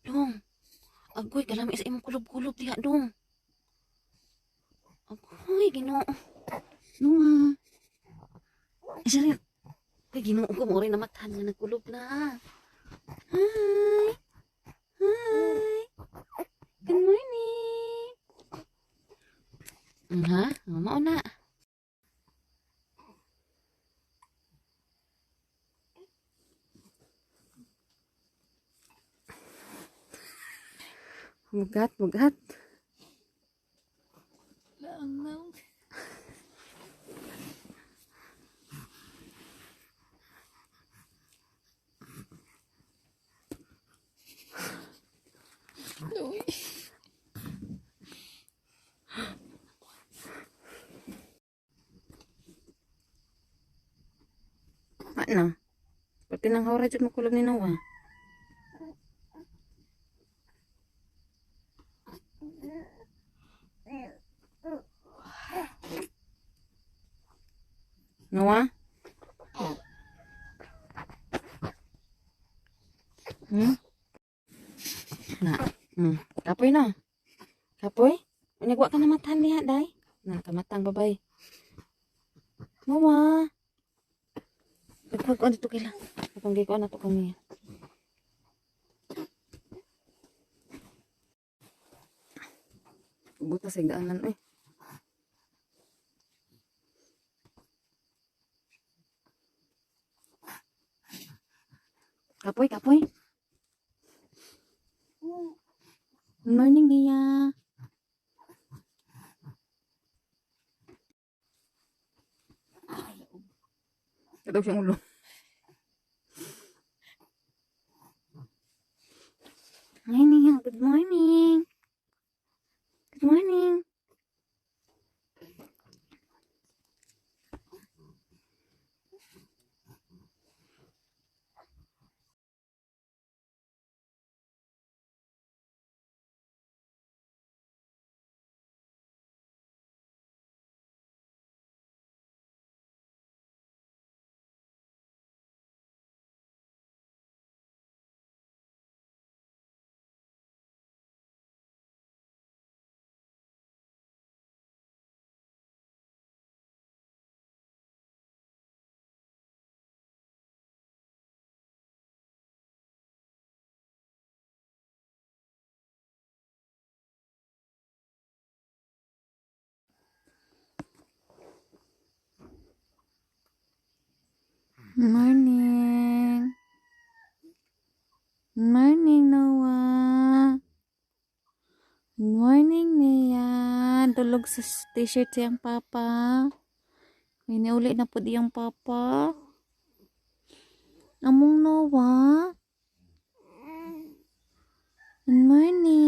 Dong. Agoy, kalami sa imong kulob-kulob diha, dong. Agoy, Ginoo. Noah. Isa rin. Ay, Ginoo ko, mo rin namatahan nga nagkulob na. Hi. Hi. Good morning. Ha? Mao na. Mugat, mugat. Laang naong. Uy. Ano? Pati nang hawra dyan makulob ni Noah. Noah? Hmm? Na. Kapoy na. Kapoy? Unyagwa ka na matahan niya, day. Na, kamatang babay. Noah? Pagpagkuan dito kila. Pagpagkuan na to kami. Butas sa daanan eh. Kapoy, kapoy. Good morning, Nia. Kataw siyang ulo. Hi, Nia. Good morning. Good morning. Morning. Morning, Noah. Good morning, Nia. Tulog sa t-shirt siyang papa. May niuli na po diyang papa. Among Noah. Good morning.